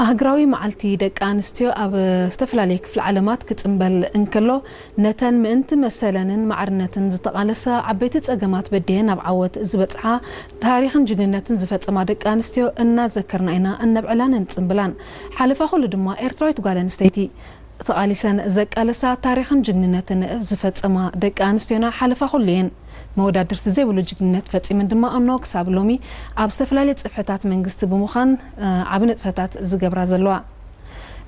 ኣህግራዊ መዓልቲ ደቂ ኣንስትዮ ኣብ ዝተፈላለየ ክፍለ ዓለማት ክጽንበል እንከሎ፣ ነተን ምእንቲ መሰለንን ማዕርነትን ዝተቓለሳ ዓበይቲ ጸገማት በዲሀን ናብ ዓወት ዝበጽሓ፣ ታሪኽን ጅግንነትን ዝፈጸማ ደቂ ኣንስትዮ እናዘከርና ኢና እነብዕላን እንጽንብላን። ሓለፋ ኩሉ ድማ ኤርትራዊት ጓል ኣንስተይቲ ተቓሊሰን ዘቃለሳ፣ ታሪኽን ጅግንነትን ዝፈጸማ ደቂ ኣንስትዮና ሓለፋ ኩሉ እየን። መወዳድርቲ ዘይብሉ ጅግንነት ፈጺመን ድማ እኖ ክሳብ ሎሚ ኣብ ዝተፈላለየ ጽፍሕታት መንግስቲ ብምዃን፣ እ፣ ዓቢ ንጥፈታት ዝገብራ ዘለዋ።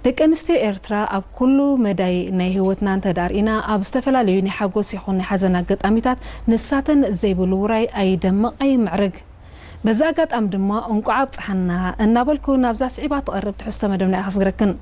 ደቂ ኣንስትዮ ኤርትራ ኣብ ኩሉ መዳይ ናይ ህይወትና እንተ ደኣ ርኢና፣ ኣብ ዝተፈላለዩ ናይ ሓጎስ ይኹን ናይ ሓዘን ኣጋጣሚታት ንሳተን ዘይብሉ ውራይ ኣይደምቕ ኣይምዕርግ። በዚ ኣጋጣሚ ድማ እንቋዕ ኣብጽሓና እናበልኩ ናብዛ ስዒባ ትቐርብ ትሕዝቶ መደብና እየ ከስግረክን።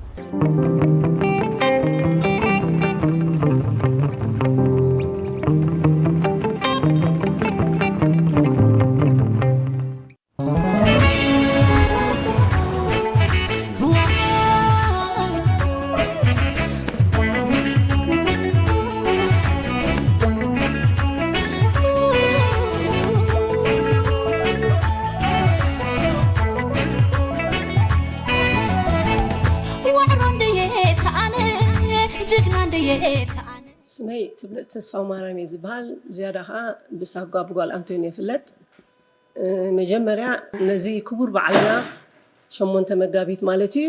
ዋዕሮ እንደየ ተኣነ፣ ጅግና እንደየ ተኣነ። ስመይ ትብለጽ ተስፋ ማርያም እየ ዝበሃል። ዝያዳ ኸኣ ብሳጓ ብጓል ኣንቶኒ እየ ፍለጥ። እ፣ መጀመርያ ነዚ ክቡር በዓልና ሸሞንተ መጋቢት ማለት እዩ፣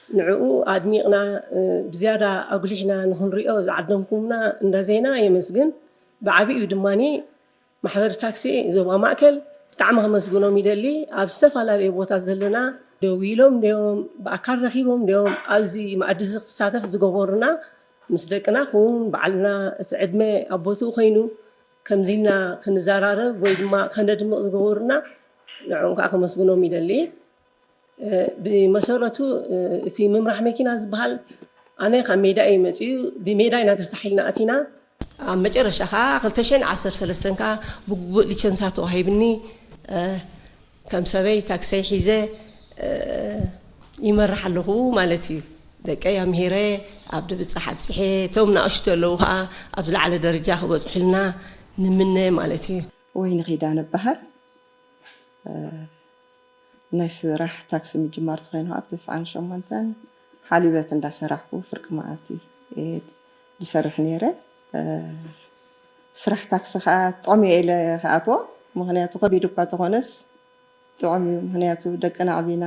ንዕኡ ኣድሚቕና፣ እ፣ ብዝያዳ ኣጉሊሕና ንኽንሪኦ ዝዓደምኩምና እንዳ ዜና የመስግን። ብዓቢኡ ድማኒ ማሕበር ታክሲ ዞባ ማእከል ብጣዕሚ ከመስግኖም ይደሊ። ኣብ ዝተፈላለየ ቦታ ዘለና ደዊሎም ድዮም፣ ብኣካል ረኺቦም ድዮም፣ ኣብዚ መኣዲ እዚ ክትሳተፍ ዝገበሩና፣ ምስ ደቅና ክውን ባዕልና እቲ ዕድመ ኣብ ቦትኡ ኮይኑ ከምዚ ኢልና ክንዘራረብ ወይ ድማ ከነድምቕ ዝገበሩና ንዕኦም ከዓ ከመስግኖም ይደሊ። እ፣ ብመሰረቱ፣ እ፣ እቲ ምምራሕ መኪና ዝበሃል ኣነ ካብ ሜዳ እዩ መፂኡ። ብሜዳ ኢና ተሳሒልና ኣቲና። ኣብ መጨረሻ ከዓ ክልተ ሽሕን ዓሰርተ ሰለስተን ከዓ ብግቡእ ሊቸንሳ ተዋሂብኒ። እ፣ ከም ሰበይ ታክሰይ ሒዘ፣ እ፣ ይመርሕ ኣለኹ ማለት እዩ። ደቀይ ኣምሂረ፣ ኣብ ድብጻሕ ኣብጺሐ፣ እቶም ንኣሽቱ ዘለዉ ከዓ ኣብ ዝለዓለ ደረጃ ክበጽሑልና ንምነ ማለት እዩ። ወይኒ ኪዳነ እበሃል። እ፣ ናይ ስራሕ ታክሲ ምጅማር ተኾይኑ ኣብ ተስዓን ሸሞንተን ሓሊበት እንዳሰራሕኩ ፍርቂ መዓልቲ እየ ዝሰርሕ ነይረ። እ፣ ስራሕ ታክሲ ከዓ ጥቕሚ እየ ኢለ ክኣትዎ፣ ምኽንያቱ ከቢድ እኳ ተኾነስ ጥዑም እዩ። ምኽንያቱ ደቅና ኣዕቢና፣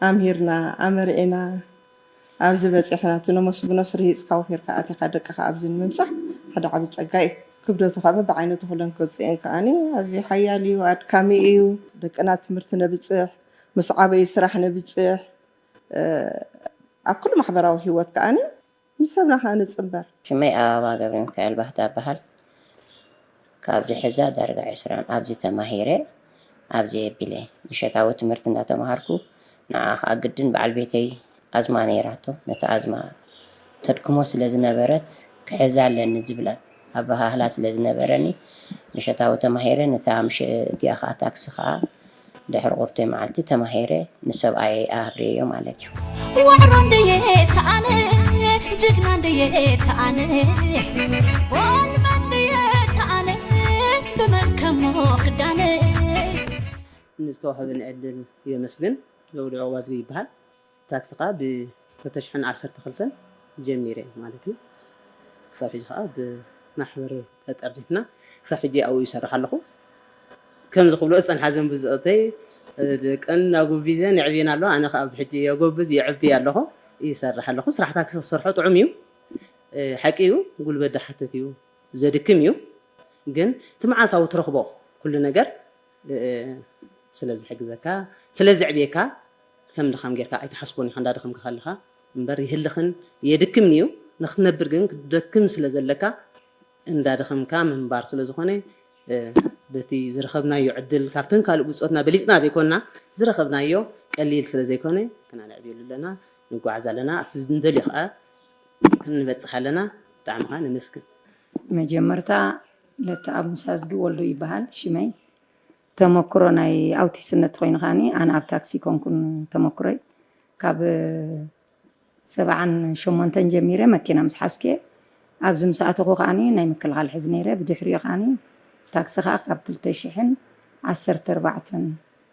ኣምሂርና፣ ኣመርዒና፣ ኣብዚ በጺሕና፣ እቲ ነመስግኖስ ርሂጽካ ወፊርካ ኣቲኻ ደቅኻ ኣብዚ ንምብጻሕ ሓደ ዓቢ ጸጋ እዩ። ክብደቱ ከኣ በብዓይነቱ ኩለን ክወጽእ እየን ከኣኒ ኣዝዩ ሓያል እዩ፣ ኣድካሚ እዩ። ደቅና ትምህርቲ ነብጽሕ፣ ምስ ዓበዩ ስራሕ ነብጽሕ፣ እ፣ ኣብ ኩሉ ማሕበራዊ ህይወት ከኣኒ ምስ ሰብና ከኣ ንጽንበር። ሽመይ ኣበባ ገብረሚካኤል ባህታ እበሃል። ካብ ድሕዛ ዳርጋ ዕስራን ኣብዚ ተማሂረ፣ ኣብዚ የቢለ ምሸታዊ ትምህርቲ እንዳተማሃርኩ፣ ንዓ ከኣ ግድን በዓል ቤተይ ኣዝማ ነይራቶ። ነቲ ኣዝማ ተድክሞ ስለ ዝነበረት፣ ክሕዛ ኣለኒ ዝብል ኣበሃህላ ስለ ዝነበረኒ፣ ምሸታዊ ተማሂረ፣ ነታ ምሸ-፣ እቲኣ ከኣ ታክሲ ከኣ ድሕሪ ቁርተይ መዓልቲ ተማሂረ ንሰብኣየይ ኣብርየዮ ማለት እዩ። ዋዕሮ እንድየ ተኣነ፣ ጅግና እንድየ ተኣነ፣ ጎልመ እንድየ ተኣነ፣ ብመልከሞ ክዳነ። ንዝተዋህበኒ ዕድል የመስግን። ዘውዲ ዑቕባዝጊ ይበሃል። ታክሲ ኸዓ ብ ክልተ ሽሕን ዓሰርተ ክልተን ጀሚረ ማለት እዩ። ክሳብ ሕጂ ኸዓ ብማሕበር ተጠርኒፍና ክሳብ ሕጂ ኣብኡ ይሰርሕ ኣለኹ። ከምዚ ክብሎ ዝጸንሓ ዘን ብዝኦተይ ደቀን ኣጎቢዘን የዕብየን ኣለዋ። ኣነ ኸዓ ብሕጂ የጎብዝ የዕቢ ኣለኹ፣ ይሰርሕ ኣለኹ። ስራሕ ታክሲ ክሰርሖ ጥዑም እዩ። ሓቂ እዩ፣ ጉልበት ዝሓትት እዩ፣ ዘድክም እዩ። ግን እቲ መዓልታዊ ትረኽቦ ኩሉ ነገር እ፣ ስለ ዝሕግዘካ፣ ስለ ዘዕብየካ፣ ከም ድኻም ጌርካ ኣይትሓስቦን ኢኻ፣ እንዳደኸምካ ከለኻ እምበር፣ ይህልኽን የድክምን እዩ። ንኽትነብር ግን ክትደክም ስለ ዘለካ፣ እንዳደኸምካ ምንባር ስለ ዝኾነ፣ እ፣ በቲ ዝረኸብናዮ ዕድል፣ ካብተን ካልእ ብጾትና በሊጽና ዘይኮንና፣ ዝረኸብናዮ ቀሊል ስለ ዘይኮነ፣ ግና ነዕብየሉ ኣለና፣ ንጓዓዝ ኣለና፣ ኣብቲ እንደልዮ ኸኣ ክንበጽሕ ኣለና። ብጣዕሚ ኸኣ ነመስግን። መጀመርታ ለተኣብ ሙሳዝጊ ወልዱ ይበሃል ሽመይ። ተመክሮ ናይ ኣውቲስነት ኮይኑ ከኣኒ፣ ኣነ ኣብ ታክሲ ኮንኩን ተመክሮይ። ካብ ሰብዓን ሸሞንተን ጀሚረ መኪና ምስ ሓዝኩ እየ። ኣብዚ ምስ ኣተኹ ከኣኒ ናይ ምክልኻል ሕዝ ነይረ። ብድሕሪኡ ከኣኒ ታክሲ ከኣ ካብ ክልተ ሽሕን ዓሰርተ ኣርባዕተን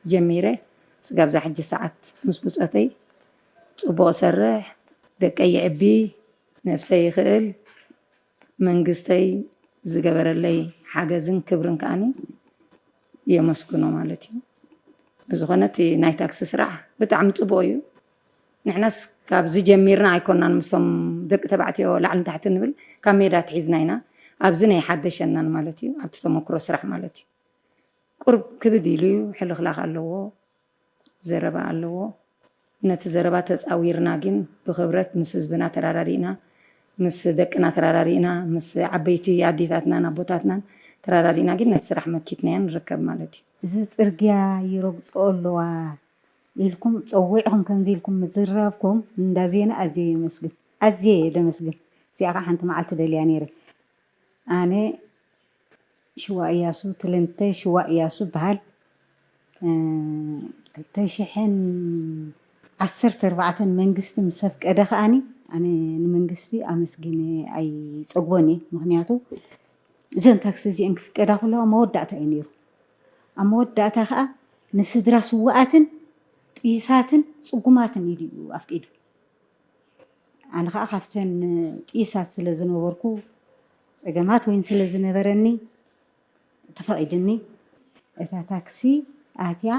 ጀሚረ ስጋብ እዛ ሕጂ ሰዓት ምስ ብጾተይ ጽቡቕ እሰርሕ፣ ደቀይ ይዕቢ፣ ነብሰይ ይኽእል፣ መንግስተይ ዝገበረለይ ሓገዝን ክብርን ከኣኒ የመስግኖ ማለት እዩ። ብዝኾነ እቲ ናይ ታክሲ ስራሕ ብጣዕሚ ጽቡቕ እዩ። ንሕናስ ካብዚ ጀሚርና ኣይኮናን ምስቶም ደቂ ተባዕትዮ ላዕሊ ንታሕቲ ንብል፣ ካብ ሜዳ ኣትሒዝና ኢና። ኣብዚ ናይ ሓደሸናን ማለት እዩ፣ ኣብቲ ተመክሮ ስራሕ ማለት እዩ። ቁሩብ ክብድ ኢሉ እዩ፣ ሕልኽላኽ ኣለዎ፣ ዘረባ ኣለዎ። ነቲ ዘረባ ተጻዊርና ግን ብኽብረት ምስ ህዝብና ተራዳዲእና፣ ምስ ደቅና ተራዳዲእና፣ ምስ ዓበይቲ ኣዴታትናን ኣቦታትናን ተራዳዲእና ግን ነቲ ስራሕ መኪትናዮ ንርከብ ማለት እዩ። እዚ ጽርግያ ይረግጽኦ ኣለዋ ኢልኩም ጸዊዕኹም ከምዚ ኢልኩም ምዝራብኩም እንዳ ዜና ኣዝየ የመስግን። ኣዝየ እየ ደመስግን። እዚኣ ኸዓ ሓንቲ መዓልቲ ደልያ ነይረ። ኣነ ሽዋ እያሱ፣ ትልንተ ሽዋ እያሱ በሃል። እ፣ ክልተ ሽሕን ዓሰርተ ኣርባዕተን መንግስቲ ምስ ኣፍቀደ ከኣኒ ኣነ ንመንግስቲ ኣመስጊነ ኣይጸግቦን እየ። ምኽንያቱ እዘን ታክሲ እዚአን ክፍቀዳ ከለዋ መወዳእታ እዩ ነይሩ። ኣብ መወዳእታ ከኣ ንስድራ ስውኣትን ጥይሳትን ጽጉማትን ኢሉ እዩ ኣፍቂዱ። ኣነ ከኣ ካብተን ጥይሳት ስለ ዝነበርኩ፣ ጸገማት ወይን ስለ ዝነበረኒ፣ ተፈቒድኒ። እታ ታክሲ ኣትያ፣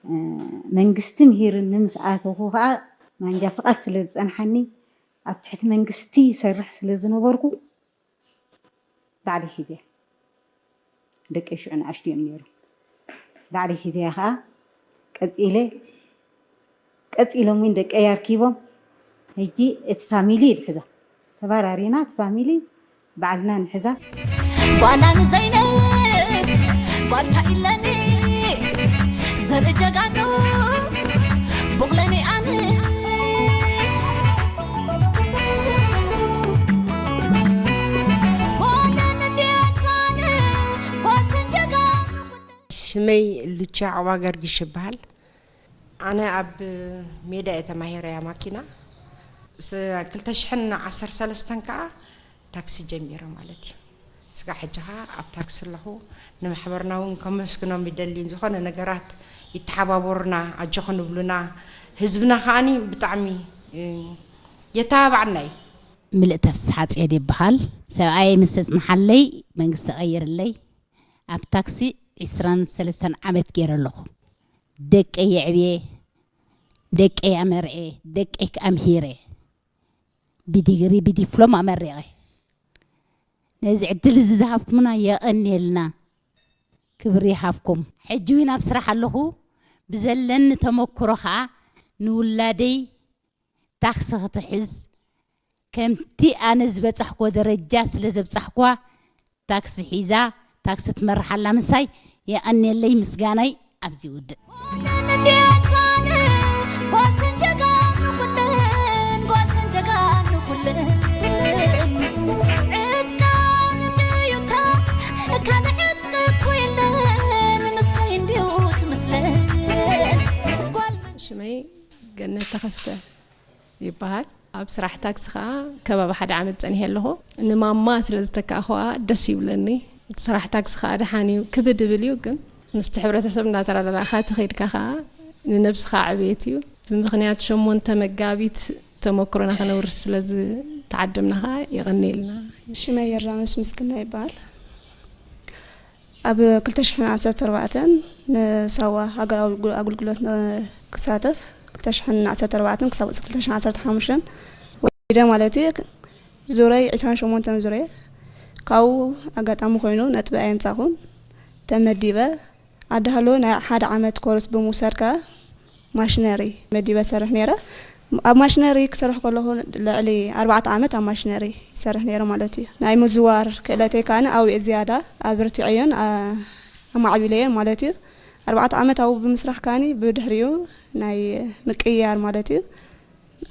እ፣ መንግስቲ ምሂርኒ ምስ ኣተኹ ከኣ ማንጃ ፍቓድ ስለ ዝጸንሓኒ፣ ኣብ ትሕቲ መንግስቲ ይሰርሕ ስለ ዝነበርኩ፣ ባዕለይ ሒዘያ። ደቀይ ሽዑ ንኣሽቱ እዮም ነይሮም። ባዕለይ ሒዘያ ኸኣ ቀጺለ፣ ቀጺሎም እውን ደቀይ ኣርኪቦም፣ ሕጂ እቲ ፋሚሊ ይድሕዛ። ተባራሪና እቲ ፋሚሊ ባዕልና ንሕዛ። ጓላ ንዘይነ ጓልታ ኢለኒ ዘርኢ ጀጋኑ ቡቕለኒ ኣነ። ሽመይ ሉቻ ዕዋ ገርግሽ ይበሃል። ኣነ ኣብ ሜዳ እየ ተማሂረያ ማኪና። ስ-፣ ክልተ ሽሕን ዓሰርተ ሰለስተን ከኣ ታክሲ ጀሚረ ማለት እዩ። ስጋዕ ሕጂ ኸኣ ኣብ ታክሲ ኣለኹ። ንማሕበርና እውን ከመስግኖም ይደሊ። ዝኾነ ነገራት ይተሓባበሩና፣ ኣጆኹም ይብሉና። ህዝብና ከኣኒ ብጣዕሚ፣ እ፣ የተባብዓና እዩ። ምልእተ ፍስሓጽዮን ይበሃል። ሰብኣየይ ምስ ኣጽንሓለይ መንግስቲ ቀይርለይ። ኣብ ታክሲ ዕስራን ሰለስተን ዓመት ገይረ ኣለኹ። ደቀይ የዕብየ፣ ደቀይ ኣመርዕየ፣ ደቀይ ከኣ ምሂረ። ብዲግሪ ብዲፕሎም ኣመሪቐ። ነዚ ዕድል እዚ ዝሃብኩምና የቐንየልና። ክብሪ ይሃብኩም። ሕጂ እውን ኣብ ስራሕ ኣለኹ። ብዘለኒ ተመክሮ ኸኣ ንውላደይ ታክሲ ክትሕዝ፣ ከምቲ ኣነ ዝበጻሕክዎ ደረጃ ስለ ዘብጻሕክዋ፣ ታክሲ ሒዛ፣ ታክሲ ትመርሕ ኣላ ምሳይ፣ የቐንየለይ፣ ምስጋናይ ኣብዚ ይውድእ። ሽመይ ገነት ተኸስተ ይበሃል። ኣብ ስራሕ ታክሲ ኸኣ ከባቢ ሓደ ዓመት ጸኒሐ ኣለኹ። ንማማ ስለ ዝተካእኹዋ ደስ ይብለኒ። እቲ ስራሕ ታክሲ ኸኣ ደሓን እዩ፣ ክብድ ይብል እዩ፣ ግን ምስቲ ሕብረተሰብ እንዳተረዳዳእኻ ተኸይድካ ኸኣ ንነብስኻ ዕብየት እዩ። ብምኽንያት ሸሞንተ መጋቢት ተመክሮና ከነውርስ ስለ ዝተዓደምና ኸኣ የቐንየልና። ሽመይ የራምስ ምስግና ይበሃል። ኣብ ክልተ ሽሕን ዓሰርተ ኣርባዕተን ንሳዋ ሃገራዊ ኣጉ-፣ ኣገልግሎት ን-፣ ክሳተፍ፣ ክልተ ሽሕን ዓሰርተ ኣርባዕተን ክሳብ ክልተ ሽሕን ዓሰርተ ሓሙሽተን ወዲደ ማለት እዩ። ዙረይ ዕስራን ሸሞንተን ዙረይ ካብኡ ኣጋጣሚ ኮይኑ ነጥቢ ኣየምጻኹን። ተመዲበ ኣዳህሎ ናይ ሓደ ዓመት ኮርስ ብምውሳድ ከኣ ማሽነሪ መዲበ ሰርሕ ነይረ። ኣብ ማሽነሪ ክሰርሕ ከለኹ ልዕሊ ኣርባዕተ ዓመት ኣብ ማሽነሪ ይሰርሕ ነይረ ማለት እዩ። ናይ ምዝዋር ክእለተይ ከኣኒ ኣብኡ ዝያዳ ኣብርቲዐዮን፣ ኣ-፣ ኣማዕቢለዮን ማለት እዩ። ኣርባዕተ ዓመት ኣብኡ ብምስራሕ ከኣኒ ብድሕሪኡ ናይ ምቅይያር ማለት እዩ።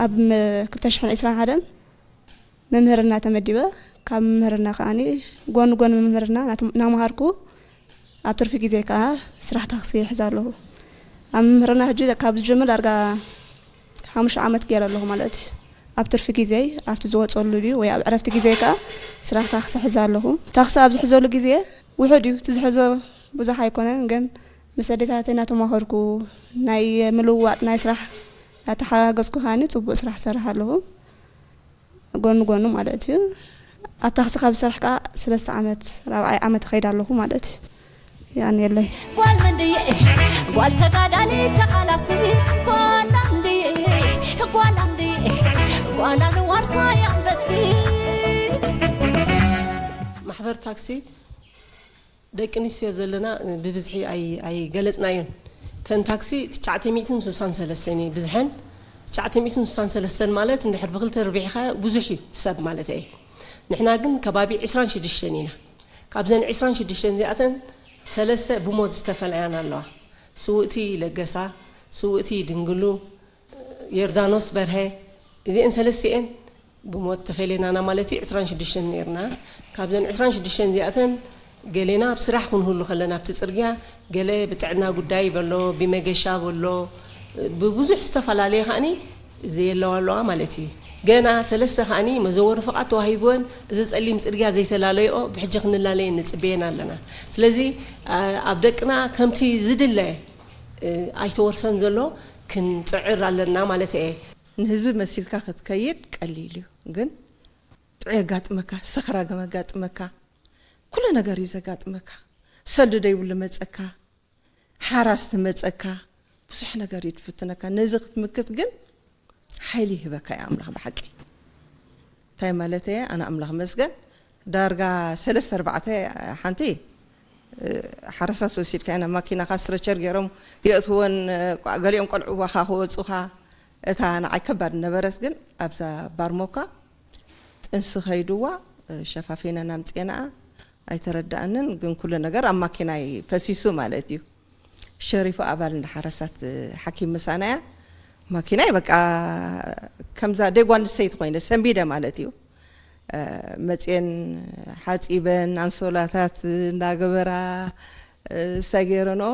ኣብ ም-፣ ክልተ ሽሕን ዕስራን ሓደን መምህርና ተመዲበ። ካብ መምህርና ከኣኒ ጎን ጎን መምህርና ናት-፣ እናመሃርኩ ኣብ ትርፊ ግዜ ከኣ ስራሕ ታክሲ ይሕዝ ኣለኹ። ኣብ መምህርና ሕጂ ካብ ዝጅምር ዳርጋ ሓሙሽተ ዓመት ገይረ ኣለኹ ማለት እዩ። ኣብ ትርፊ ግዜይ ኣብቲ ዝወፀሉ ድዩ ወይ ኣብ ዕረፍቲ ግዜይ ከኣ ስራሕ ታክሲ ሕዝ ኣለኹ። ታክሲ ኣብ ዝሕዘሉ ግዜ ውሑድ እዩ፣ እቲ ዝሕዞ ብዙሕ ኣይኮነን፣ ግን ምስ ኣዴታተይ እናተማኸርኩ ናይ ምልውዋጥ ናይ ስራሕ እናተሓጋገዝኩ ከዓኒ ጽቡቕ ስራሕ እሰርሕ ኣለኹ። ጎኒ ጎኒ ማለት እዩ። ኣብ ታክሲ ካብ ዝሰርሕ ከዓ ሰለስተ ዓመት፣ ራብዓይ ዓመት እኸይድ ኣለኹ ማለት እዩ። የቐንየለይ። ጓል መንድየ፣ ጓል ተጋዳሊት ተቓላሲት፣ ጓል ኣምድየ፣ ጓል ኣምድየ፣ ጓል ኣልዋርሳይ ኣንበሲት። ማሕበር ታክሲ ደቂ ኣንስትዮ ዘለና ብብዝሒ ኣይ-፣ ኣይገለጽናዮን። እተን ታክሲ ትሽዓተ ሚእትን ስሳን ሰለስተን እዩ ብዝሐን። ትሽዓተ ሚእትን ስሳን ሰለስተን ማለት እንድሕር ብኽልተ ርቢዕኻ ብዙሕ እዩ ሰብ ማለት እየ። ንሕና ግን ከባቢ ዕስራን ሽዱሽተን ኢና። ካብዘን ዕስራን ሽዱሽተን እዚኣተን ሰለስተ ብሞት ዝተፈለያን ኣለዋ። ስውእቲ ለገሳ፣ ስውእቲ ድንግሉ፣ ዮርዳኖስ በርሀ፣ እዚአን ሰለስቲአን ብሞት ተፈለናና ማለት እዩ። ዕስራን ሽዱሽተን ነርና። ካብዘን ዕስራን ሽዱሽተን እዚኣተን ገሌና ኣብ ስራሕ ክንህሉ ከለና ኣብቲ ጽርግያ፣ ገለ ብጥዕና ጉዳይ በሎ፣ ብመገሻ በሎ፣ ብብዙሕ ዝተፈላለየ ከኣኒ ዘየለዋ ኣለዋ ማለት እዩ። ገና ሰለስተ ከኣኒ መዘወሪ ፍቓድ ተዋሂብወን፣ እዚ ጸሊም ጽርግያ ዘይተላለይኦ ብሕጂ ክንላለየን ንጽበየን ኣለና። ስለዚ፣ ኣ-፣ ኣብ ደቅና ከምቲ ዝድለ፣ እ፣ ኣይተወርሰን ዘሎ ክንጽዕር ኣለና ማለት እየ። ንህዝቢ መሲልካ ክትከይድ ቀሊል እዩ፣ ግን ጥዑይ የጋጥመካ፣ ሰኽራገም የጋጥመካ፣ ኩሉ ነገር እዩ ዘጋጥመካ። ሰልዲ ደይብሉ መጸካ፣ ሓራስ ትመጸካ፣ ብዙሕ ነገር እዩ ትፍትነካ። ነዚ ክትምክት ግን ሓይሊ ይህበካ እዩ ኣምላኽ ብሓቂ። እንታይ ማለት እየ? ኣነ ኣምላኽ መስገን ዳርጋ ሰለስተ ኣርባዕተ ሓንቲ፣ እ፣ ሓረሳት ወሲድካ ኢና ማኪናኻ ስትረቸር ገይሮም የእትወን፣ እ፣ ገሊኦም ቆልዑ ዋኻ ክወጹኻ። እታ ንዓይ ከባድ ነበረት ግን ኣብዛ ባርሞካ ጥንሲ ከይድዋ፣ እ፣ ሸፋፊነን ኣምጽኤንኣ። ኣይተረዳእንን፣ ግን ኩሉ ነገር ኣብ ማኪናይ ፈሲሱ ማለት እዩ። ሸሪፎ ኣባል እንዳ ሓረሳት ሓኪም ምሳና እያ። ማኪናይ በቃ ከምዛ ደይ ጓል ኣንስተይቲ ኮይነ ሰንቢደ ማለት እዩ። እ፣ መፅየን ሓፂበን ኣንሶላታት እንዳገበራ፣ እ፣ እንታይ ገይረንኦ፣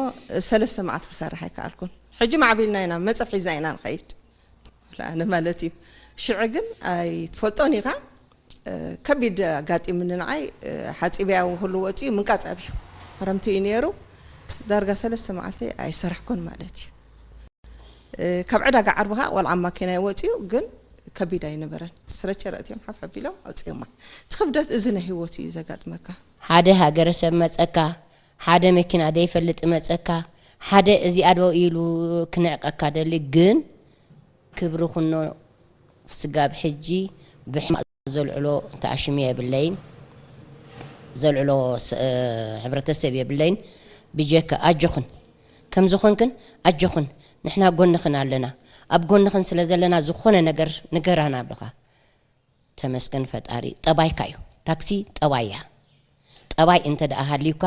ሰለስተ መዓልቲ ክሰርሕ ኣይከኣልኩን። ሕጂ ማዕቢልና ኢና፣ መፀፍ ሒዝና ኢና ንኸይድ። ኣነ ማለት እዩ። ሽዑ ግን ኣይትፈልጦን ኢኻ። እ፣ ከቢድ ኣጋጢሙኒ ንዓይ። እ፣ ሓፂብያ እውን ኩሉ ወፂኡ ምንቃፅ ኣብዩ። ክረምቲ እዩ ነይሩ። ዳርጋ ሰለስተ መዓልቲ ኣይሰራሕኩን ማለት እዩ። እ፣ ካብ ዕዳጋ ዓርቢ ኸዓ ቆልዓ ማኪና እዩ ወፂኡ፣ ግን ከቢድ ኣይነበረን። ስትረቸር ኣእትዮም ሓፍ ኣቢሎም ኣውፅዮማ። እቲ ክብደት እዚ ናይ ህይወት እዩ ዘጋጥመካ። ሓደ ሃገረሰብ መጸካ፣ ሓደ መኪና ደይፈልጥ መጸካ፣ ሓደ እዚኣ ዶ ኢሉ ክንዕቀካ ደሊ፣ ግን ክብሪ ኩኖ ስጋብ ሕጂ ብሕማቕ ዘልዕሎ ተኣሽሙ የብለይን፣ ዘልዕሎ ስ-፣ ሕብረተሰብ የብለይን። ብጀካ ኣጆኽን፣ ከም ዝኾንክን ኣጆኽን፣ ንሕና ጎንኽን ኣለና። ኣብ ጎንኽን ስለ ዘለና ዝኾነ ነገር ንገራና ብልኻ። ተመስገን ፈጣሪ፣ ጠባይካ እዩ። ታክሲ ጠባይ እያ። ጠባይ እንተ ደኣ ሃልዩካ፣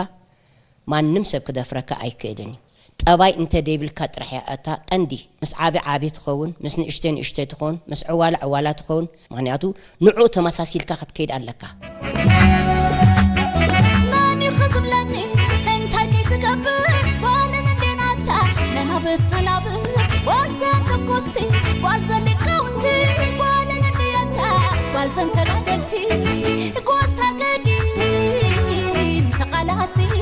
ማንም ሰብ ክደፍረካ ኣይክእልን እዩ። ጠባይ እንተ ደይብልካ ጥራሕ እያ እታ ቀንዲ። ምስ ዓቢ ዓቢ ትኸውን፣ ምስ ንእሽተይ ንእሽተይ ትኸውን፣ ምስ ዕዋላ ዕዋላ ትኸውን። ምኽንያቱ ንዕኡ ተመሳሲልካ ክትከይድ ኣለካ። መን እዩ ዝብለኒ እንታይ ከይትገብር? ጓልን እንዴናታ ነናብስ ነናብር። ጓል ዘን ትኩስቲ፣ ጓል ዘን ሊቃውንቲ፣ ጓልን እንድየታ፣ ጓል ዘን ተጋደልቲ፣ ጓል ታገዲም ተቓላሲት።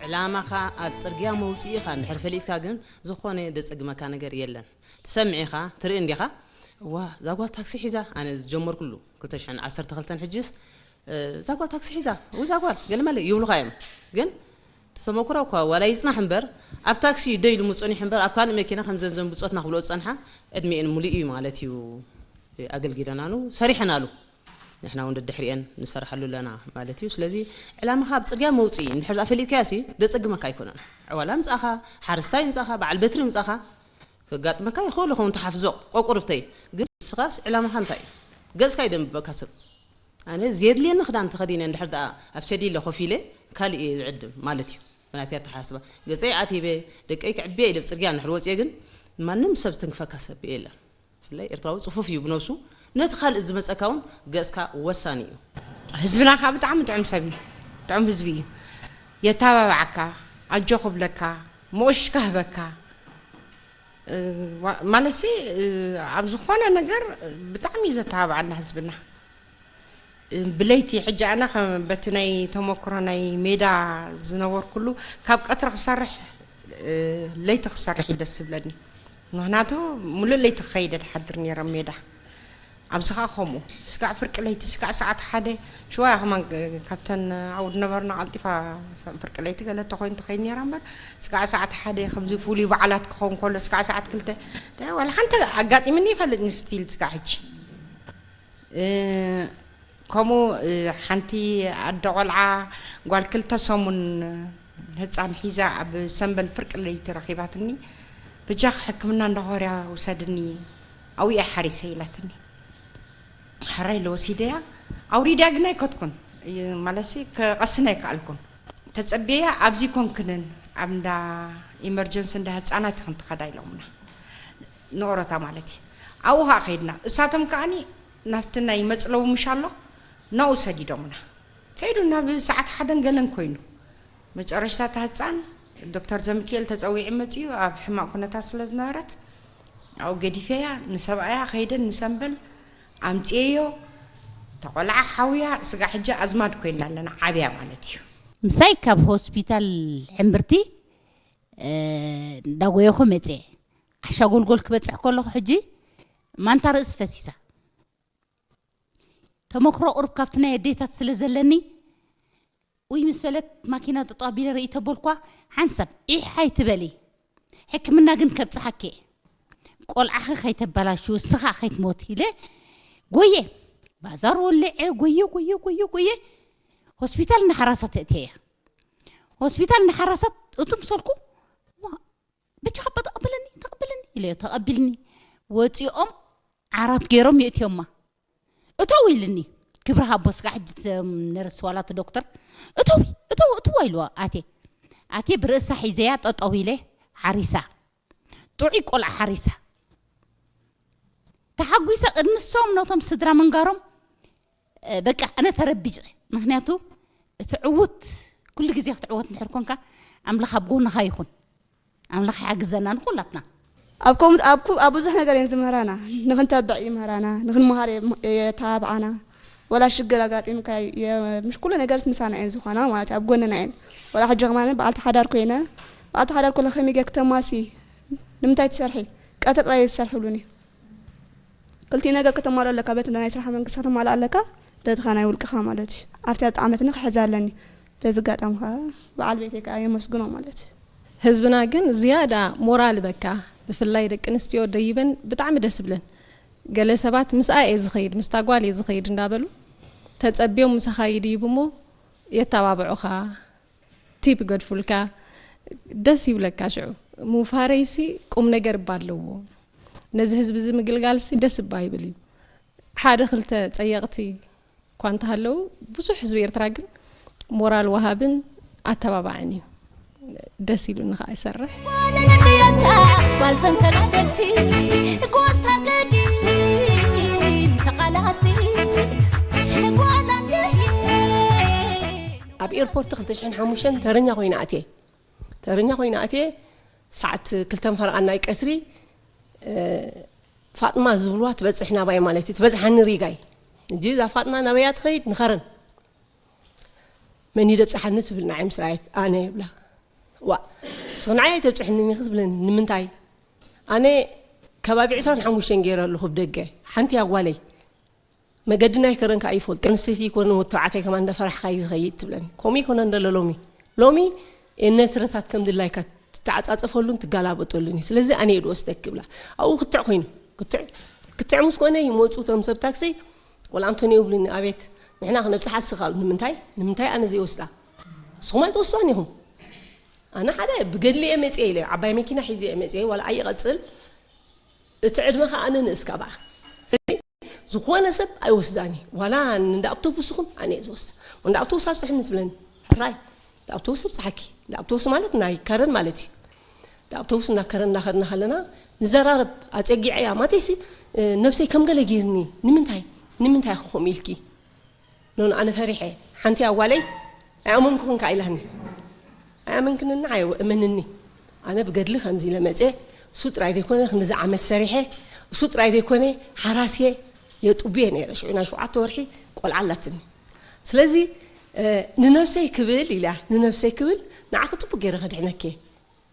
ዕላማኻ ኣብ ጽርግያ መውጽኢኻ እንድሕር ፈሊጥካ ግን ዝኾነ ዘጸግመካ ነገር የለን። ትሰምዕ ኢኻ፣ ትርኢ እንዲኻ። እዋ፣ እዛ ጓል ታክሲ ሒዛ፣ ኣነ ዝጀመርኩሉ ክልተ ሽሕን ዓሰርተ ክልተን ሕጅስ፣ እ፣ እዛ ጓል ታክሲ ሒዛ፣ እው እዛ ጓል፣ ገለ መለ ይብሉኻ እዮም። ግን እቲ ተመኩሮ እኳ ዋላ ይጽናሕ እምበር፣ ኣብ ታክሲ እዩ ደይ ኢሉ ምጸኒሑ እምበር፣ ኣብ ካልእ መኪና ከም ዘንዘን ብጾትና ክብልኦ ዝጸንሓ፣ ዕድሚኤን ሙሉእ እዩ ማለት እዩ። ኣገልጊለናሉ፣ ሰሪሐናሉ። ንሕና እውን ደድሕሪኤን ንሰርሓሉ ኣለና ማለት እዩ። ስለዚ ዕላማኻ ኣብ ጽርግያ መውጽኢ እንድሕር ደኣ ፈሊጥካዮ ሲ ዘጸግመካ ኣይኮነን። ዕዋላ ምጻኻ፣ ሓረስታይ ምጻኻ፣ በዓል በትሪ ምጻኻ፣ ከጋጥመካ ይኽእል ይኸውን፣ ተሓፍዞ ቆቁርብተይ። ግን ንስኻስ ዕላማኻ እንታይ እዩ? ገጽካ ይደንብበካ ሰብ። ኣነ ዘየድልየኒ ክዳን ተኸዲነ እንድሕር ደኣ ኣብ ሰዲለ ኮፍ ኢለ ካልእ እየ ዝዕድም ማለት እዩ። ብናተይ ኣተሓሳስባ። ገጸይ ዓቲበ፣ ደቀይ ክዕብየ ኢለ ኣብ ጽርግያ እንድሕር ወጽየ ግን ማንም ሰብ ዝትንክፈካ ሰብ የለን። ብፍላይ ኤርትራዊ ጽፉፍ እዩ ብነብሱ። ነቲ ካልእ ዝመጸካ እውን ገጽካ ወሳኒ እዩ። ህዝብና ከኣ ብጣዕሚ ጥዑም ሰብ እዩ። ጥዑም ህዝቢ እዩ። የተባብዓካ፣ ኣጆ ክብለካ፣ መወሽካ ህበካ። እ፣ ዋ-፣ ማለትሲ፣ እ፣ ኣብ ዝኾነ ነገር ብጣዕሚ እዩ ዘተባብዓና ህዝብና። እ፣ ብለይቲ ሕጂ ኣነ ከም በቲ ናይ ተመክሮ ናይ ሜዳ ዝነበርኩሉ ካብ ቀትሪ ክሰርሕ፣ እ፣ ለይቲ ክሰርሕ እዩ ደስ ዝብለኒ። ምኽንያቱ፣ ሙሉእ ለይቲ ክኸይደ ድሓድር ነይረ ሜዳ። ኣብዚ ኸዓ ከምኡ፣ ስጋዕ ፍርቂ ለይቲ፣ ስጋዕ ሰዓት ሓደ፣ ሽዋያ ከማን፣ ካብተን ኣብኡ ድነበርና ቀልጢፋ ፍርቂ ለይቲ ገለ ተኾይኑ ትኸይድ ነይራ እምበር፣ ስጋዕ ሰዓት ሓደ ከምዚ ፍሉይ በዓላት ክኸውን ከሎ፣ ስጋዕ ሰዓት ክልተ፣ ዋላ ሓንቲ ኣጋጢምኒ ይፈልጥኒ ስቲል ስጋዕ ሕጂ። እ፣ ከምኡ፣ እ፣ ሓንቲ ኣደ ቆልዓ ጓል ክልተ ሰሙን ህጻን ሒዛ ኣብ ሰምበል ፍርቂ ለይቲ ረኺባትኒ። "በጃኺ ሕክምና እንዳ ኮርያ ውሰድኒ፣ ኣብኡ እየ ሓሪሰ" ኢላትኒ። ሕራይ ኢለ ወሲደያ፣ ኣውሪድያ ግን ኣይከድኩን። እ፣ ማለትሲ ክቐስን ኣይከኣልኩን። ተጸብየያ፣ "ኣብዚ ኮንክንን ኣብ እንዳ ኢመርጀንሲ እንዳ ህጻናት ኢኽን ትኸዳ" ኢሎምና። ንኦሮታ ማለት እዩ። ኣብኡ ኸዓ ከይድና። እሳቶም ከዓኒ ናብቲ ናይ መጽለዊ ምሽ ኣሎ፣ ናብኡ ሰዲዶምና። ከይዱ ናብ ሰዓት ሓደን ገለን ኮይኑ። መጨረሽታ እታ ህጻን ዶክተር ዘሚካኤል ተጸዊዑ መጺኡ፣ ኣብ ሕማቕ ኩነታት ስለ ዝነበረት፣ ኣብኡ ገዲፈያ፣ ንሰብኣያ ከይደን ንሰምበል ኣምጽኤዮ፣ እታ ቆልዓ ሓውያ፣ ስጋ ሕጂ ኣዝማድ ኮይና ኣለና፣ ዓብያ ማለት እዩ። ምሳይ ካብ ሆስፒታል ሕምብርቲ፣ እ፣ እንዳጎየኹ መጽኤ። ዓሻ ጎልጎል ክበጽሕ ከለኹ ሕጂ ማንታ ርእሲ ፈሲሳ። ተመክሮ ቁሩብ ካብቲ ናይ ኣዴታት ስለ ዘለኒ፣ ውይ ምስ በለት ማኪና ጠጠው ኣቢለ ርእይ ተበልኳ፣ ሓንሳብ ዒሕ ኣይትበሊ። ሕክምና ግን ከብጽሓኪ እየ። ቆልዓኺ ከይተበላሹ፣ እስኻ ከይትሞት ኢለ ጎየ። ባዛር ወልዐ፣ ጎየ፣ ጎየ፣ ጎየ፣ ጎየ። ሆስፒታል ንሓራሳት ተእትየያ። ሆስፒታል ንሓራሳት እቱ ምሰልኩ፣ ዋ፣ በጃኻ እባ ተቐበለኒ፣ ተቐበለኒ ኢለዮ፣ ተቐቢልኒ። ወጺኦም ዓራት ገይሮም የእትዮማ። እተው ኢልኒ። ክብሪ ሃቦ ስጋ ሕጂ ት-፣ ነርስ ዋላ እቲ ዶክተር፣ "እተዊ፣ እተው፣ እትዋ" ኢልዋ ኣቴ። ኣቴ ብርእሳ ሒዘያ ጠጠው ኢለ ሓሪሳ። ጥዑይ ቆልዓ ሓሪሳ። ተሓጒሰ ቅድሚ እሶም ነቶም ስድራ ምንጋሮም፣ እ፣ በቃ ኣነ ተረቢጨ። ምኽንያቱ እቲ ዕዉት፣ ኩሉ ግዜ ክትዕወት እንድሕር ኮንካ፣ ኣምላኽ ኣብ ጎንኻ ይኹን። ኣምላኽ ይሓግዘና ንኹላትና። ኣብ ኮም-፣ ኣብ ኩ-፣ ኣብ ብዙሕ ነገር እየን ዝምህራና። ንኽንተብዕ ይምህራና፣ ንኽንመሃር የም-፣ የተባብዓና። ወላ ሽግር ኣጋጢምካ የ-፣ ምሽ ኩሉ ነገርስ ምሳና እየን ዝኾና ማለት እዩ፣ ኣብ ጎንና እየን። ወላ ሕጂ ከማን በዓልቲ ሓዳር ኮይነ፣ በዓልቲ ሓዳር ኮለ ከመይ ጌርኪ ተማሲ፣ ንምንታይ ትሰርሒ? ቀትሪ ጥራይ እየ ዝሰርሕ ይብሉኒ። ክልቲኡ ነገር ከተማልኦ ኣለካ፣ በቲ ናይ ስራሕ መንግስቲ ከተማልእ ኣለካ፣ በቲ ኸኣ ናይ ውልቅኻ ማለት እዩ። ኣብቲ ኣጣዕመትኒ ክሕዛ ኣለኒ። በዚ ኣጋጣሚ ኸኣ በዓል ቤተይ ከኣ የመስግኖ ማለት እዩ። ህዝብና ግን ዝያዳ ሞራል በካ፣ ብፍላይ ደቂ ኣንስትዮ ደይበን ብጣዕሚ ደስ ይብለን። ገለ ሰባት "ምስኣ እየ ዝኸይድ፣ ምስታ ጓል እየ ዝኸይድ" እንዳበሉ ተጸብዮም ምሳኻ ይድይቡ እሞ የተባብዑኻ፣ ቲፕ ይገድፉልካ፣ ደስ ይብለካ። ሽዑ ምውፋረይሲ ቁም ነገር እባ ኣለዎ። ነዚ ህዝቢ እዚ ምግልጋልሲ ደስ እባ ይብል እዩ። ሓደ ክልተ ጸየቕቲ እኳ እንተሃለዉ፣ ብዙሕ ህዝቢ ኤርትራ ግን ሞራል ወሃብን ኣተባባዕን እዩ። ደስ ኢሉኒ ኸኣ ይሰርሕ። ጓል እንድያታ፣ ጓል ሰንተላደልቲ፣ ጓል ታገዲ፣ ተቓላሲት፣ ጓል ኣንገዲ። ኣብ ኤርፖርት ክልተ ሽሕን ሓሙሽተን ተረኛ ኮይነ ኣትየ። ተረኛ ኮይነ ኣትየ፣ ሰዓት ክልተን ፈረቓን ናይ ቀትሪ፣ እ፣ ፋጥማ ዝብልዋ ትበጽሕ ናባይ ማለት እዩ፣ ትበጽሓኒ ሪጋይ። ሕጂ እዛ ፋጥማ ናበይ እያ ትኸይድ? ንኸረን። "መን እዩ ደብጽሓኒ?" ትብል ንዓይ ምስ ረኣየት፣ "ኣነ" ይብላ። "ዋእ፣ ንስኺ ንዓይ ኣይተብጽሕንን ኢኺ?" ትብለኒ። "ንምንታይ?" "ኣነ ከባቢ ዕስራን ሓሙሽተን ገይረ ኣለኹ ብደገ። ሓንቲ እያ ጓለይ። መገዲ ናይ ከረን ከኣ ይፈልጦ። ኣንስተይቲ ይኮነ ወዲ ተባዕታይ ከማን እንዳፈራሕካ እዩ ዝኸይድ" ትብለኒ። ከምኡ ይኮነ እንደሎ ሎሚ። ሎሚ ነትረታት ከም ድላይካ ትተዓጻጸፈሉን ትጋላበጠሉን እዩ። ስለዚ ኣነ እየ ዝወስደክ ይብላ። ኣብኡ ክትዕ ኮይኑ፣ ክትዕ፣ ክትዕ ምስ ኮነ ይመጹ እቶም ሰብ ታክሲ፣ ወላ ኣንቶኒ ይብሉኒ፣ "ኣቤት፣ ንሕና ክነብጽሓ እስኻ" ይብሉ። "ንምንታይ? ንምንታይ ኣነ ዘይወስዳ? ንስኹም ኣይትወስዳን ኢኹም። ኣነ ሓደ ብገድሊ እየ መጽየ" ኢለ፣ ዓባይ መኪና ሒዘ እየ መጽየ፣ ዋላ ኣይቐጽል፣ እቲ ዕድመ ከኣ ኣነ ንእስ ካብኣ። ስለዚ ዝኾነ ሰብ ኣይወስዳን እዩ። ዋላ እንዳ ኣውቶቡስ ይኹን ኣነ እየ ዝወስዳ። እንዳ ኣውቶቡስ ኣብጽሕኒ ትብለኒ። ሕራይ፣ እንዳ ኣውቶቡስ ኣብጽሓኪ። እንዳ ኣውቶቡስ ማለት ናይ ከረን ማለት እዩ። እንዳ ኣውቶቡስ እና ከረን እናኸድና ከለና ንዘራረብ። ኣጸጊዐያ ማለተይሲ፣ እ፣ ነብሰይ ከም ገለ ገይርኒ። ንምንታይ? ንምንታይ ኢኺ ከምኡ ኢልኪ? ኖኖ፣ ኣነ ፈሪሐ። ሓንቲ ኣዋለይ ኣይኣመንኩኽን ከኣ ኢላኒ። ኣይኣመንክንና፣ ኣይ-፣ እመንኒ። ኣነ ብገድሊ ከምዚ ኢለ መጽየ፣ እሱ ጥራይ ዘይኮነ ክንድዚ ዓመት ሰሪሐ፣ እሱ ጥራይ ዘይኮነ ሓራስየ፣ የጥቡየ ነይረ። ሽዑ ናይ ሸውዓተ ወርሒ ቆልዓ ኣላትኒ። ስለዚ፣ እ፣ ንነብሰይ ክብል ኢላ፣ ንነብሰይ ክብል ንዓኺ ጽቡቅ ገይረ ከድሕነኪ እየ።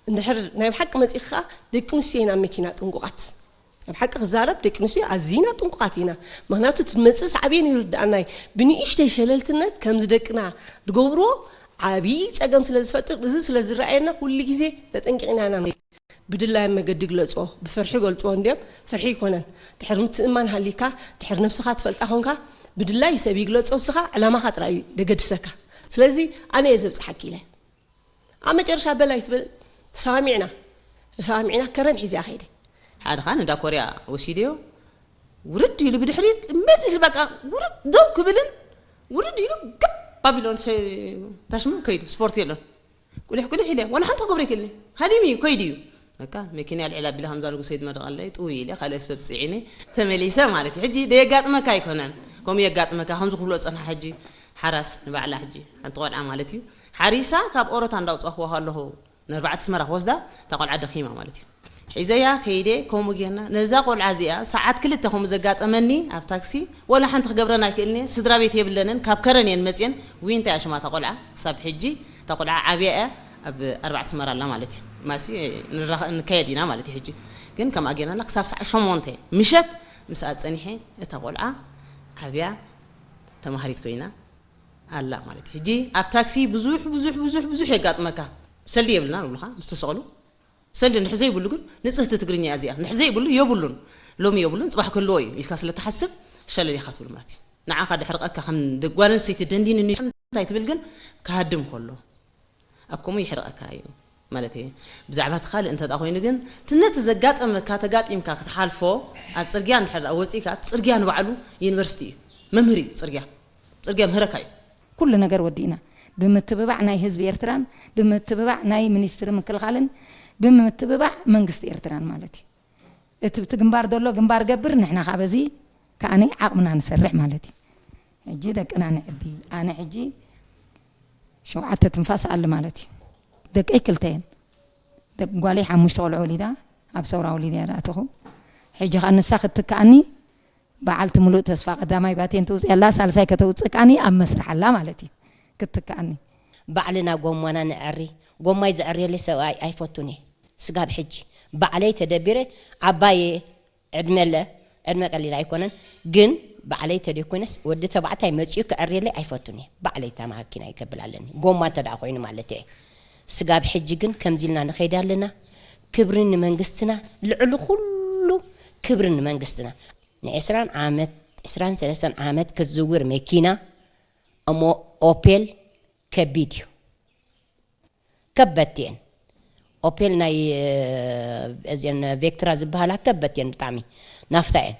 እንድሕር ናይ ብሓቂ መጺእኻ ደቂ ኣንስትዮ ኢና መኪና ጥንቁቓት። ኣብ ሓቂ ክዛረብ ደቂ ኣንስትዮ ኣዚና ጥንቁቓት ኢና። ምኽንያቱ እቲ ዝመጽእ ሳዕቤን ይርድኣና እዩ። ብንእሽተይ ሸለልትነት ከምዚ ደቅና ዝገብርዎ ዓብዪ ጸገም ስለ ዝፈጥር፣ እዚ ስለ ዝረኣየና ኩሉ ግዜ ተጠንቂቕና ኢና ንኸይድ። ብድላይ መገዲ ግለጽዎ፣ ብፍርሒ ገልጽዎ እንድዮም፣ ፍርሒ ኣይኮነን። ድሕር ምትእማን ሃሊካ፣ ድሕር ነብስኻ ትፈልጣ ኾንካ፣ ብድላይ ሰብ ይግለጾ፣ እስኻ ዕላማኻ ጥራይ እዩ ደገድሰካ። ስለዚ ኣነ እየ ዘብጽሓኪ ኢለ። ኣብ መጨረሻ በል ኣይትበል፣ ተሰማሚዕና፣ ተሰማሚዕና ከረን ሒዘ ከይደ። ሓደ ኸኣ ንዳ ኮርያ ወሲደዮ፣ ውርድ ኢሉ ብድሕሪት እመት ኢሉ በቃ ውርድ ደው ክብልን ውርድ ኢሉ ግብ ኣቢሎን ታሽሙ ከይዱ። ስፖርት የሎን። ቁሊሕ ቁሊሕ ኢለ፣ ዋላ ሓንቲ ክገብሮ ይክእልኒ። ሃዲሙ እዩ፣ ከይዱ እዩ። በቃ መኪና ኣልዒላ ኣቢላ ከምዛ ንጉሰ ይድመርቕ ኣለይ፣ ጥው ኢለ፣ ካልእ ሰብ ጽዒነ፣ ተመሊሰ ማለት እዩ። ሕጂ ደየጋጥመካ ኣይኮነን። ከምኡ የጋጥመካ፣ ከምዚ ክብሎ ጸንሓ ሕጂ ሓራስ ንባዕላ ሕጂ ሓንቲ ቆልዓ ማለት እዩ። ሓሪሳ ካብ ኦሮታ እንዳውጻእክዋ ከለኹ ንኣርባዕተ ኣስመራ ክወስዳ፣ እታ ቆልዓ ደኺማ ማለት እዩ። ሒዘያ ከይደ፣ ከምኡ ጌርና፣ ነዛ ቆልዓ እዚኣ ሰዓት ክልተ ከምኡ ዘጋጠመኒ ኣብ ታክሲ፣ ወላ ሓንቲ ክገብረን ኣይክእልን እየ፣ ስድራ ቤት የብለንን፣ ካብ ከረን እየን መጽየን፣ ዊንታ እያ ሽማ እታ ቆልዓ፣ ክሳብ ሕጂ እታ ቆልዓ ዓብያ እያ፣ ኣብ ኣርባዕተ ኣስመራ ኣላ ማለት እዩ። ማሲ ንራኸ-፣ ንካየድ ኢና ማለት እዩ ሕጂ። ግን ከምኣ ጌርና ክሳብ ሰዓት ሸሞንተ ምሸት ምስኣ ጸኒሐ፣ እታ ቆልዓ ዓብያ ተማሃሪት ኮይና ኣላ ማለት እዩ። ሕጂ ኣብ ታክሲ ብዙሕ፣ ብዙሕ፣ ብዙሕ፣ ብዙሕ የጋጥመካ። ሰልዲ የብልና ንብሉኻ፣ ምስ ተሰቕሉ። ሰልዲ እንድሕር ዘይብሉ ግን ንጽህቲ ትግርኛ እያ እዚኣ። እንድሕር ዘይብሉ የብሉን። ሎሚ የብሉን፣ ጽባሕ ክህልዎ እዩ ኢልካ ስለ ትሓስብ ሸለል ኢኻ ትብል ማለት እዩ። ንዓኻ ድሕርቐካ ከም ደ-፣ ጓል ኣንስተይቲ ደንዲንኒ እንታይ ትብል ግን ክሃድም ከሎ ኣብ ከምኡ ይሕርቐካ እዩ ማለት እየ። ብዛዕባ እቲ ካልእ እንተ ደኣ ኮይኑ ግን፣ እቲ ነቲ ዘጋጠመካ ተጋጢምካ ክትሓልፎ፣ ኣብ ጽርግያ እንድሕር ደኣ ወጺእካ፣ እቲ ጽርግያ ንባዕሉ ዩኒቨርሲቲ እዩ። መምህር እዩ ጽርግያ። ጽርግያ ምህረካ እዩ። ኩሉ ነገር ወዲእና። ብምትብባዕ ናይ ህዝቢ ኤርትራን፣ ብምትብባዕ ናይ ሚኒስትሪ ምክልኻልን፣ ብምትብባዕ መንግስቲ ኤርትራን ማለት እዩ። እቲ ብቲ ግንባር ዘሎ ግንባር ገብር፣ ንሕና ካብ እዚ ከኣኒ ዓቕምና ንሰርሕ ማለት እዩ። ሕጂ ደቅና ንዕቢ። ኣነ ሕጂ ሸውዓተ ትንፋስ ኣለ ማለት እዩ። ደቀይ ክልተ እየን። ደቂ ጓለይ ሓሙሽተ ቆልዑ ወሊዳ፣ ኣብ ሰውራ ወሊዳ እያ ዝኣተኹ። ሕጂ ኸኣ ንሳ ክትትክኣኒ በዓልቲ ምሉእ ተስፋ ቀዳማይ ባቴን ትውፅእ ኣላ፣ ሳልሳይ ከተውፅእ ከኣኒ ኣብ መስርሕ ኣላ ማለት እዩ። ክትትክኣኒ። ባዕልና ጎማና ንዐሪ። ጎማይ ዝዐርየለይ ሰብኣይ ኣይፈቱን እየ። ስጋብ ሕጂ ባዕለይ ተደቢረ ዓባየ ዕድመ ኣለ፣ ዕድመ ቀሊል ኣይኮነን፣ ግን ባዕለይ ተደይኮነስ ወዲ ተባዕታይ መጺኡ ክዐርየለይ ኣይፈቱን እየ። ባዕለይ እታ ማኪና ይከብል ኣለኒ፣ ጎማ እንተ ደኣ ኮይኑ ማለት እየ። ስጋብ ሕጂ ግን ከምዚ ኢልና ንኸይድ ኣለና። ክብሪ ንመንግስትና፣ ልዕሊ ኩሉ ክብሪ ንመንግስትና። ንዕስራን ዓመት፣ ዕስራን ሰለስተን ዓመት ክትዝውር መኪና፣ እሞ ኦፔል ከቢድ እዩ። ከበድቲ እየን። ኦፔል ናይ፣ እ፣ እዚአን ቬክትራ ዝበሃላ ከበድቲ እየን ብጣዕሚ። ናፍታ እየን።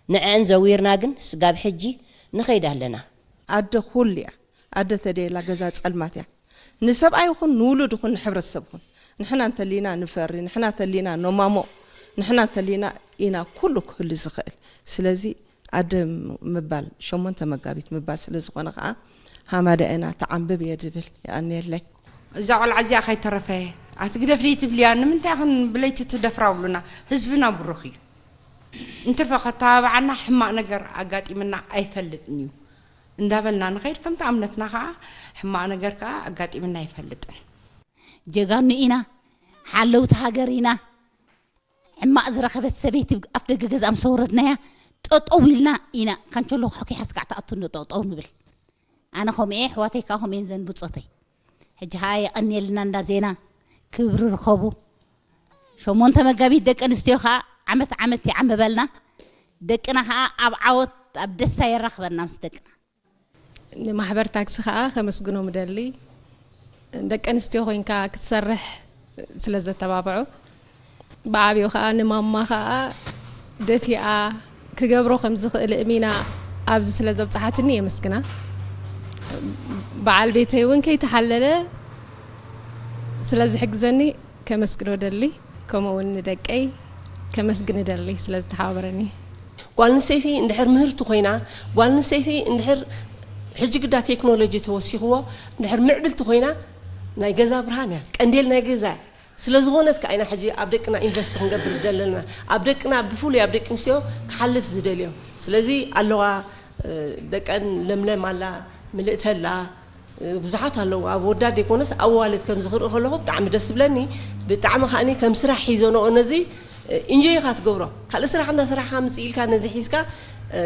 ንዐን ዘዊርና ግን ስጋብ ሕጂ ንኸይድ ኣለና። ኣደ ኩሉ እያ። ኣደ ተደየላ ገዛ ጸልማት እያ። ንሰብኣይ ይኹን ንውሉድ ይኹን ንሕብረተሰብ ይኹን። ንሕና እንተሊና ንፈሪ፣ ንሕና እንተሊና ነማሞ፣ ንሕና እንተሊና ኢና ኩሉ ክህሉ ዝኽእል። ስለዚ ኣደ ምባል፣ ሸሞንተ መጋቢት ምባል ስለ ዝኾነ ኸኣ ሃማደኤና ተዓንብብ እየ ድብል። የቐንየለይ። እዛ ቆልዓ እዚኣ ከይተረፈ ኣቲ ግደፍልይ ትብልያ፣ ንምንታይ ኽን ብለይቲ ትደፍራ ብሉና? ህዝብና ብሩኽ እዩ። እንትርፈ ከተባብዓና ሕማቕ ነገር ኣጋጢምና ኣይፈልጥን እዩ እንዳበልና ንኸይድ፣ ከምቲ እምነትና ኸዓ ሕማቕ ነገር ከኣ ኣጋጢምና ኣይፈልጥን። ጀጋኑ ኢና፣ ሓለውቲ ሃገር ኢና። ሕማቕ ዝረኸበት ሰበይቲ ኣፍ ደገ ገዛ ምስ ኣውረድናያ፣ ጠጠው ኢልና ኢና። ካንቸሎ ክሕኪ ሓስካዕ ትኣቱ እንዶ ጠጠው ንብል። ኣነ ከምኡ እየ፣ ኣሕዋተይ ከኣ ከምኡ እየን ዘን ብጾተይ። ሕጂ ከኣ የቐንየልና እንዳ ዜና፣ ክብሪ ርኸቡ። ሸሞንተ መጋቢት ደቂ ኣንስትዮ ከኣ ዓመት ዓመት ይዓምበልና። ደቅና ከኣ ኣብ ዓወት፣ ኣብ ደስታ የራኽበና ምስ ደቅና። ንማሕበር ታክሲ ከኣ ከመስግኖም እደሊ። ደቂ ኣንስትዮ ኮይንካ ክትሰርሕ ስለ ዘተባብዑ፣ ብዓብዩ ከኣ ንማማ ከኣ ደፊኣ ክገብሮ ከም ዝኽእል እሚና ኣብዚ ስለ ዘብጽሓትኒ የመስግና። በዓል ቤተይ እውን ከይተሓለለ ስለ ዝሕግዘኒ ከመስግኖ እደሊ። ከምኡ እውን ንደቀይ ከመስግን እደሊ ስለ ዝተሓባበረኒ። ጓል ኣንስተይቲ እንድሕር ምህርቲ ኮይና፣ ጓል ኣንስተይቲ እንድሕር ሕጂ ግዳ ቴክኖሎጂ ተወሲኽዎ፣ እንድሕር ምዕብልቲ ኮይና፣ ናይ ገዛ ብርሃን እያ። ቀንዴል ናይ ገዛ እያ። ስለ ዝኾነት ከኣ ኢና ሕጂ ኣብ ደቅና ኢንቨስት ክንገብር ዘለና። ኣብ ደቅና፣ ብፍሉይ ኣብ ደቂ ኣንስትዮ ክሓልፍ ዝደልዮ። ስለዚ ኣለዋ፣ እ፣ ደቀን ለምለም ኣላ፣ ምልእቲ ኣላ፣ ብዙሓት ኣለዉ። ኣብ ወዳት ዘይኮነስ ኣዋልድ ከምዚ ክርኢ ከለኹ ብጣዕሚ ደስ ዝብለኒ። ብጣዕሚ ከዓኒ ከም ስራሕ ሒዞ ነኦ ነዚ ኢንጆይ ኢኻ ትገብሮ። ካልእ ስራሕ እንዳሰራሕካ ምጽእ ኢልካ ነዚ ሒዝካ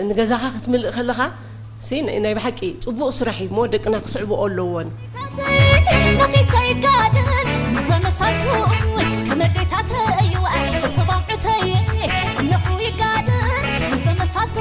ንገዛኻ ክትምልእ ከለኻ ሲ ናይ ብሓቂ ጽቡቕ ስራሕ እዩ እሞ ደቅና ክስዕብኦ ኣለዎን። ነኺሰይጋድል ዘመሳቱ ከመዴታተይ ጽባብዕተይ እነኹ ይጋድል ዘመሳቱ